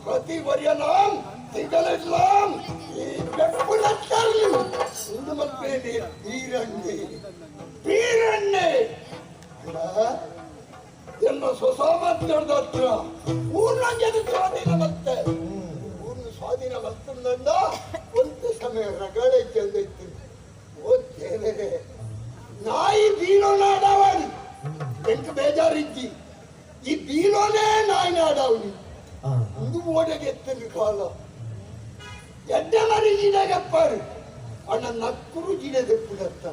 ಪ್ರತಿ ವರ್ಯನಾಂ ತಿಂಗಳಿಡ್ಲಾಂ ಈ ಬೆಪ್ಪುನತ್ತರ್ಲಿ ಉಂಡು ಮಲ್ಪೇನೆ ಬೀರಣ್ಣೆ ಬೀರಣ್ಣೆ ಅಣ್ಣ ಎನ್ನ ಸ್ವಸಾಮರ್ಥ್ಯದ ಹತ್ರ ಊರ್ನಂಜದ ಸ್ವಾಧೀನ ಮತ್ತೆ ಊರ್ನ ಸ್ವಾಧೀನ ಮಲ್ತಂದ ಒಂದು ಸಮಯ ರಗಳೆ ಚೆಂದಿತ್ತು. ಓ ದೇವರೇ, ನಾಯಿ ಬೀಳೋ ನಾಡವಳಿ ಎಂಟು ಬೇಜಾರಿದ್ದಿ ಈ ಬೀಳೋನೇ ನಾಯಿ ನಾಡವಳಿ ಒಂದು ಓಡೆಗೆ ಎತ್ತಲು ಕಾಲ ಎಡ್ಡೆ ಮರಿ ಜಿಡೆಗಪ್ಪಾರು ಅಣ್ಣ ನಕ್ಕುರು ಜಿಡೆ ತೆಪ್ಪುದತ್ತ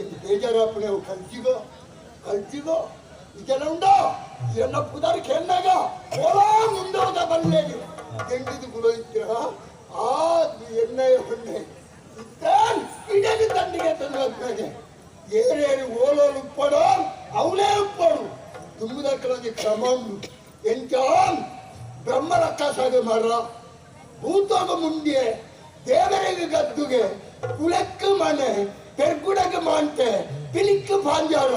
ಎಂದು ಬೇಜಾರಪ್ಪಣೆ ಕಲ್ಜಿಗೋ ಕಲ್ಜಿಗೋ ಇದೆಲ್ಲ ಉಂಡೋ ಎನ್ನ ಪುದಾರ್ ಕೆನ್ನಾಗ ಓಲಾ ಮುಂದೋದ ಬಲ್ಲೇನು ಎಂಡಿದು ಗುಲೋಯಿತ್ರ ಆ ಎಣ್ಣೆಯ ಹೊಣ್ಣೆ ಇದ್ದಾನ್ ಇಡಗೆ ದಂಡಿಗೆ ತಂದು ಏರೇರು ಓಲೋಲು ಉಪ್ಪಡು ಅವಳೇ ಉಪ್ಪಡು ತುಂಬುದಕ್ಕಲೊಂದು ಕ್ರಮ ಉಂಡು. ಎಂಚ ಬ್ರಹ್ಮ ರಕ್ಕಸಾಗ ಮರ ಭೂತೋಗ ಮುಂದೆ ದೇವರಿಗೆ ಗದ್ದುಗೆ ಕುಳಕ್ಕೆ ಮನೆ ಪೆರ್ಗುಡಗೆ ಮಾಂಟೆ ಪಿಲಿಕ್ಕೆ ಪಾಂಜಾರ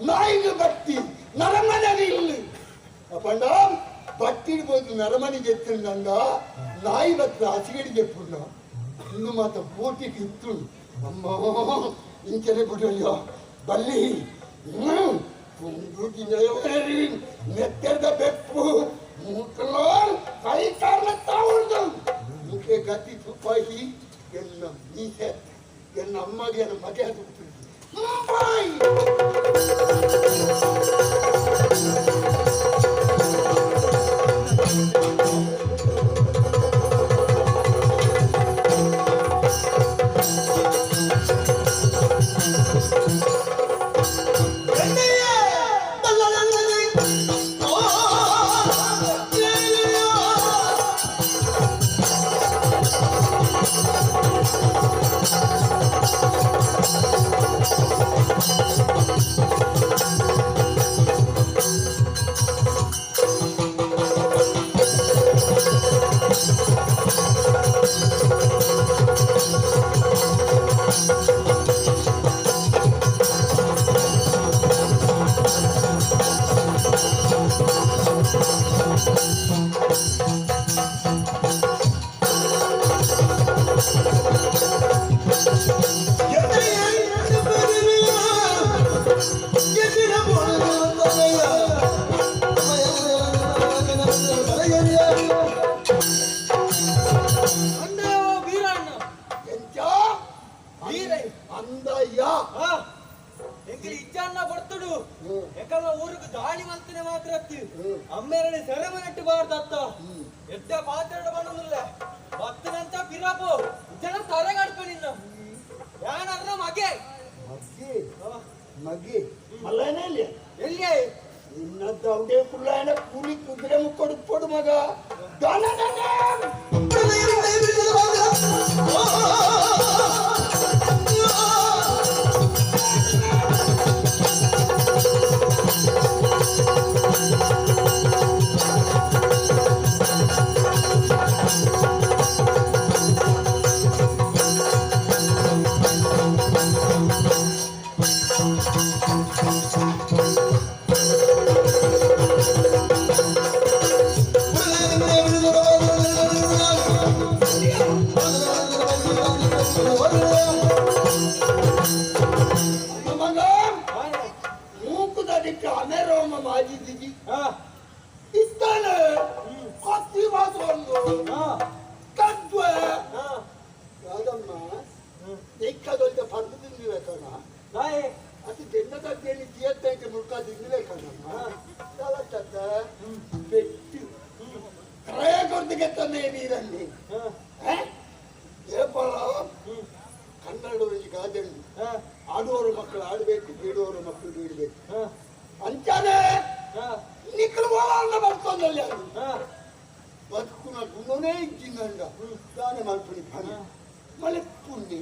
ನಾಯಿಗೆ ಬಟ್ಟಿ ನರಮನೆಗೆ ಇಲ್ಲಿ ಅಪ್ಪಂಡ ಬಟ್ಟಿಡ್ಬೋದು ನರಮನೆಗೆ ಎತ್ತಿಂದಂಗ ನಾಯಿ ಬತ್ತ ಹಸಿಗಡಿಗೆ ಪುಣ್ಣ ಇನ್ನು ಮಾತ ಪೋಟಿಗೆ ಇತ್ತು. ಅಮ್ಮ ಇಂಚನೆ ಬಿಡಯ್ಯೋ ಬಲ್ಲಿ ನೆತ್ತೆರ್ದ ಬೆಪ್ಪು ಮೂಟಲೋ ಕೈ ಕಾರಣ ತಾವುಂಡು ಮುಖೆ ಗತಿ ತುಪ್ಪಾಗಿ ಎನ್ನ ಮೀಸೆ ಎನ್ನ ಅಮ್ಮಗೆ ಎನ್ನ ಮಗೆ ಅದು ಬಾಯ್. ಅಮ್ಮೇರಳಿ ಸೆರೆಮನೆಟ್ಟು ಬಾರ್ದತ್ತ ಎಡ್ಡ ಪಾತ್ರೆ ಬಣ್ಣದಿಲ್ಲ ಬತ್ತನಂತ ಪಿರಾಪು ಜನ ತರೆಗಡ್ಪೆ ನಿನ್ನ ಯಾನರ್ನ ಮಗೆ ಮಗೆ ಮಗೆ ಮಲ್ಲನೇ ಎಲ್ಲಿ ನಿನ್ನ ದೌಡೆ ಕುಲ್ಲಾಯನ ಕೂಲಿ ಕುದುರೆ ಮುಕ್ಕೊಡು ಪೊಡು ಮಗ ದನ ದನ. ಮಗ ಮೂಕುದಡಿಕ್ಕೆ ಅಮೆರೋಮ ಮಾಜಿದಿಜಿ ಇತ್ತಾನೆ ಕತ್ತಿ ಮಾತ್ರ ಕದ್ವೆ ಯಾದಮ್ಮ ಎಕ್ಕದೊಂದು ಪಂದು ತಿಂದಿಬೇಕಣ್ಣ ಅದು ಬೆನ್ನದದ್ದೇಳಿ ಜಿಯತ್ತೈತೆ ಮುಳ್ಕ ತಿಂದಿಬೇಕಣ್ಣಮ್ಮ ತಲತ್ತತ್ತ ಪೆಟ್ಟು ಕ್ರಯ ಕೊಡ್ದಿಗೆ ತಂದೆ ನೀರಲ್ಲಿ ಏಪಲ ಕನ್ನಡದಲ್ಲಿ ಗಾದೆ ಆಡುವವರು ಮಕ್ಕಳು ಆಡಬೇಕು, ಬೀಡುವವರು ಮಕ್ಕಳು ಬೀಡಬೇಕು ಅಂಚಾನೆ ನಿಕ್ಕಲು ಓಲಾಂಡ ಬರ್ತೊಂದಲ್ಲಿ ಅದು ಬದುಕುನ ಗುಣನೇ ಇದ್ದಿಂಗಂಡ ದಾನೆ ಮಲ್ಪುನಿ ಪಣಿ ಮಳೆ ಪುಣ್ಯ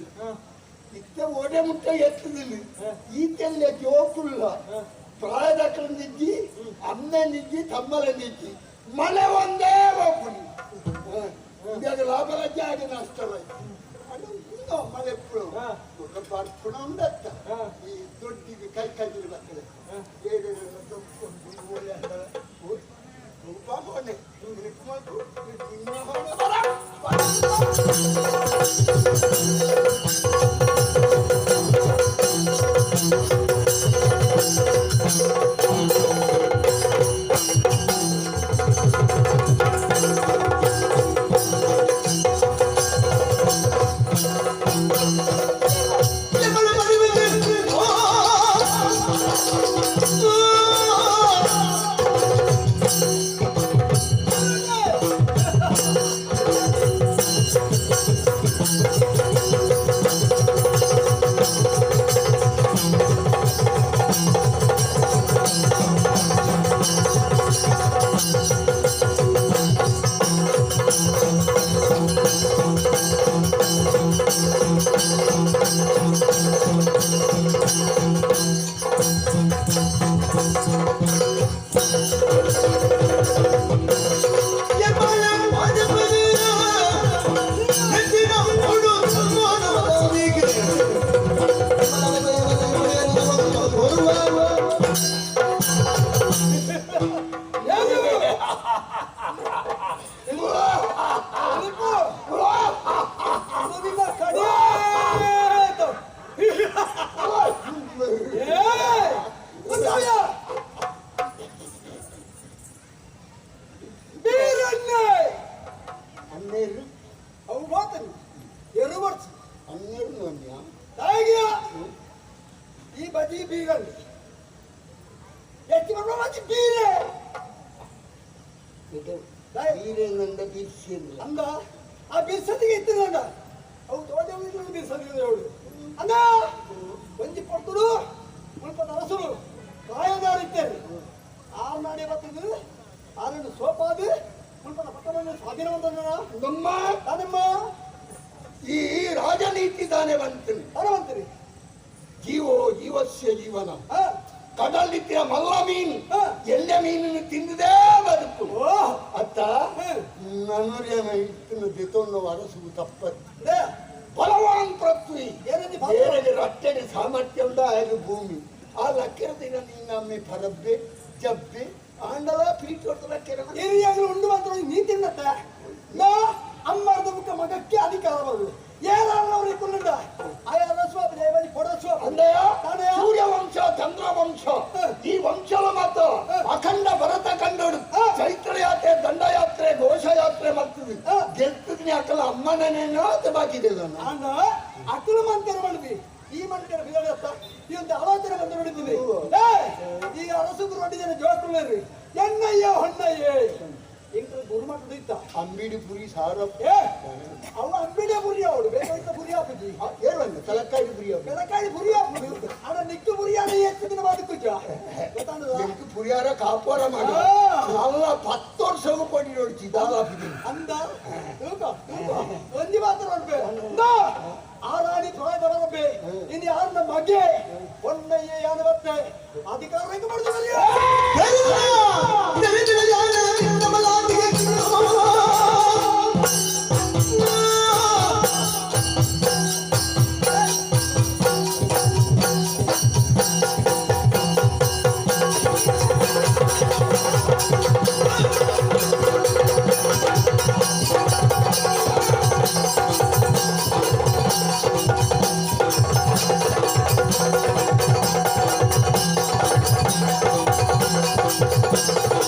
ಇತ್ತ ಓಡೆ ಮುಟ್ಟ ಎತ್ತದಿಲ್ಲ ಈತೆಲ್ಲ ಜೋಕುಲ್ಲ ಪ್ರಾಯದಕ್ಕಳ ನಿಜ್ಜಿ ಅಮ್ಮ ನಿಜ್ಜಿ ತಮ್ಮಲ ನಿಜ್ಜಿ ಮಳೆ ಒಂದೇ ಒಪ್ಪುನಿ ಇದಾಗ ಲಾಭ ಲಜ್ಜೆ ಆಗಿ ನಷ್ಟವಾಯ್ತು. ಮಲೆಪ್ಪು ಬರ್ಪುಣ ಉಂಡತ್ತ ಈ ದೊಡ್ಡಿಗೆ ಕೈ ಕೈಲಿ ಬರ್ತದೆ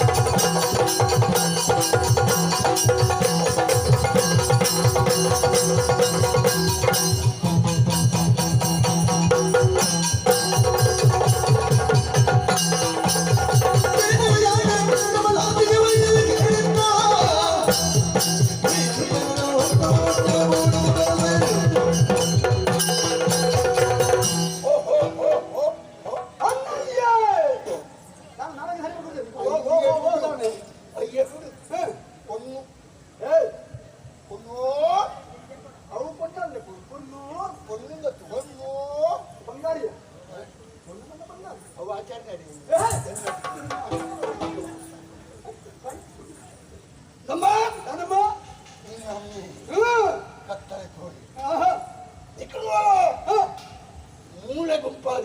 Thank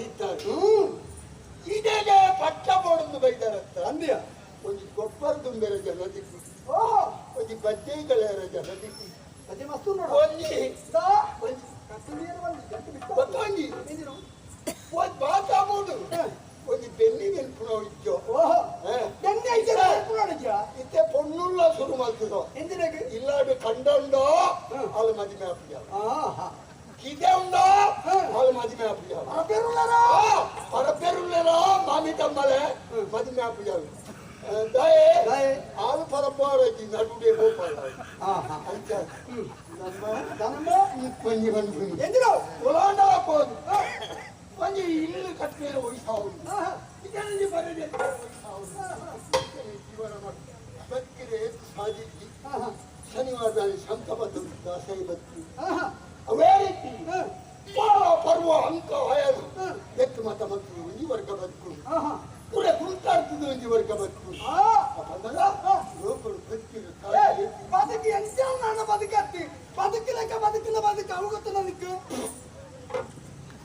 ಬದಿತ್ತಾರೆ ಇದೆಗೆ ಪಟ್ಟ ಬೋಡೊಂದು ಬೈದಾರತ್ತ ಅಂದ್ಯ ಒಂದು ಗೊಬ್ಬರ ತುಂಬೇರ ಜನ ದಿಕ್ಕು ಓಹೋ ಒಂದು ಬಜ್ಜೆಗಳೇರ ಜನ ದಿಕ್ಕು ಅದೇ ಮಸ್ತು ನೋಡು ಒಂಜಿ ದಾ ಒಂಜಿ ಕತ್ತುಲಿಯರ ಒಂದು ಗಂಟು ಬಿಟ್ಟು ಗೊತ್ತೊಂಜಿ ಎಂದಿರು ಒಂದು ಬಾತಾ ಬೋಡು ಒಂಜಿ ಬೆನ್ನಿ ಬೆನ್ಪುನ ಇಜ್ಜೋ ಓಹೋ ಹೇ. ಬೆನ್ನಿ ಐತೆ ನೋಡಿದ್ಯಾ ಇತ್ತೆ ಪೊನ್ನುಲ್ಲ ಶುರು ಮಾಡ್ತದೋ ಎಂದಿನಾಗ ಇಲ್ಲಾಡು ಕಂಡಂಡೋ ಹ್ಮ್. ಅಲ್ಲಿ ಮದುವೆ ಆಪಿಯ ಆಹಾ ಕಿದೆ ಉಂಡೋ ಹ್ಮ್. ಅಲ್ಲಿ ಮದುವೆ ಆಪಿಯ ಪರಪೇರುಳ್ಳಾರ ಪರಪೇರುಳ್ಳರ ಮಾಮಿ ತಮ್ಮಲೆ ಮದುವೆ ಆಪಿಯ ದಯೆ ದಯೆ. ಆಳು ಪರಪಾರಜಿ ನಡುವೆ ಗೋಪಾಲ ಆಹಾ ಅಂತ ನಮ್ಮ ದನಮ್ಮ ಒಂಜಿ ಬಂದು ಎಂದಿರು ಒಲಾಂಡ ಹೋದು ಒಂಜಿ ಇಲ್ಲು ಕಟ್ಟಿನ ವಯಸ್ಸಾವು ಆಹಾ ಇದರಲ್ಲಿ ಬರದೆ ಜೀವನ ಮಾಡಿ ಬದುಕಿರೆ ಸಾಧಿಸಿ ಆಹಾ ಶನಿವಾರದಲ್ಲಿ ಶಂಕ ಬದ್ದು ದಾಸೈ ಬದುಕು ಆಹಾ ಅವೇ ರೀತಿ ಹಾ ಪಾಲ ಪರ್ವ ಅಂಕ ಆಯನು ಹ್ಮ್. ಎತ್ತು ಮತ ಮತ್ತು ಒಂಜಿ ವರ್ಗ ಬದುಕು ಆಹಾ ಕುರೆ ಕುಂತಾಡ್ತಿದ್ದು ಒಂಜಿ ವರ್ಗ ಬದುಕು ಆ ಅಪ್ಪಂದಲ್ಲ ಲೋಕರು ಬದುಕಿರು ಏ, ಬದುಕು ಎಂತ ನನ್ನ ಬದುಕತ್ತಿ ಬದುಕಿಲಕ್ಕ ಬದುಕಿನ ಬದುಕು ಅವು ಗೊತ್ತು ನನಗೆ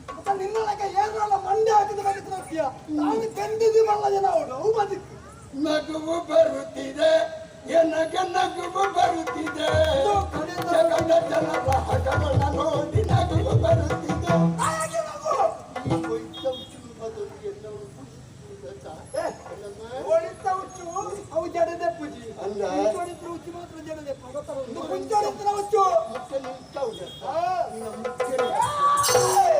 ಮತ್ತೆ ನಿನ್ನ ಲೆಕ್ಕ ಏನಾರ ಮಂಡೆ ಹಾಕಿದ ಬದುಕು ನೋಡ್ತೀಯ ನಾನು ಬೆಂದಿದ್ದು ಮಲ್ಲ ಜನ ಅವಳು ಅವು ಬದುಕು ನಗುವು ಬರುತ್ತಿದೆ ಎನಗೆ ನಗುವು ಬರುತ್ತಿದೆ ಜಗದ ಜನರ ಹಗರಣ ನೋಡಿ ನಗುವು ಬರುತ್ತಿದೆ ಹಾಗೆ ನಗು. ಈ ಕೊಯ್ತ ಹುಚ್ಚು ಬದಲು ಎಲ್ಲವೂ ಗೊತ್ತಾ? ಏ, ನಮ್ಮ ಒಳಿತ ಹುಚ್ಚು ಅವು ಜಡದೆ ಪೂಜಿ ಅಲ್ಲ. ಹುಚ್ಚು ಹುಚ್ಚು ಮಾತ್ರ ಜಡದೆ ಗೊತ್ತಲ್ಲ ಹುಚ್ಚೊಡಿತ್ರ ಹುಚ್ಚು ಮುಖ್ಯ ನಿಂತವ್ರೆ. ಆ. ನಿನ್ನ ಮುಖ್ಯ ಏ.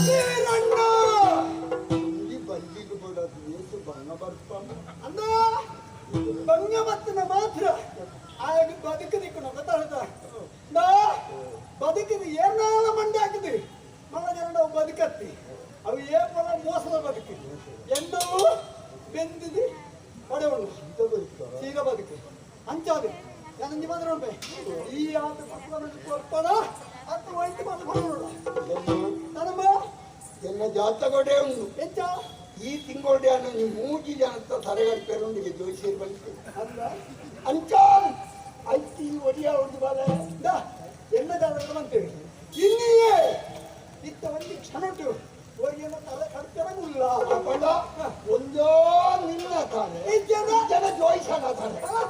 ವೀರಣ್ಣ! ಇಲ್ಲಿ ಬಂದಿಗೆ ಬಿಡೋದು ಏಸು ಬಣ್ಣ ಬರ್ತಾನೆ ಅಣ್ಣ ಬಂಗ ಬತ್ತಿನ ಮಾತ್ರ ಆಗ ಬದುಕದಿಕ್ಕು ಗೊತ್ತಾಡ್ತ ನಾ ಬದುಕಿದ ಏನಾಲ ಮಂಡೆ ಹಾಕಿದ್ವಿ ಮಲ್ಲ ಜನ ನಾವು ಬದುಕತ್ತಿ ಅವು ಏ ಪೊಲ ಮೋಸದ ಬದುಕು ಎಂದವು ಬೆಂದಿದ್ದು ಪಡೆವಳು ಸೀದ ಬದುಕು ಅಂಚಾದು ನಾನು ಮಾತ್ರ ಉಂಟೆ ಈ ಆತ ಮಕ್ಕಳನ್ನು ಕೊರ್ಪಣ ಅತ್ತ ವೈದ್ಯ ಮಾತ್ರ ಕೊಡೋಣ ನನಮ್ಮ ಎಲ್ಲ ಜಾತಕೊಡೆ ಉಂಟು ಎಂಚ ಈ ತಿಂಗೋಡೆ ನೀವು ಮೂಜಿ ಜನತ ತರಗಡ್ಪೇರೊಂದಿಗೆ ಜೋಯಿಸಿರ್ ಬಂತು ಅಲ್ಲ ಅಂಚಾನ್ ಐತಿ ಒಡಿಯ ಒಂದು ಬಾಲೆ ದಾ ಎಲ್ಲ ಜಾಗಕ್ಕೆ ಬಂತೇವೆ ಇನ್ನಿಯೇ ಇತ್ತ ಒಂದು ಕ್ಷಣ ಉಂಟು ಒರಿಯನ ತಲೆ ಕಡ್ತಿರಂಗಿಲ್ಲ ಅಪ್ಪಣ್ಣ ಒಂದೋ ನಿನ್ನ ತಾರೆ ಈ ಜನ ಜನ ಜೋಯಿಸನ ತಾರೆ ಆ.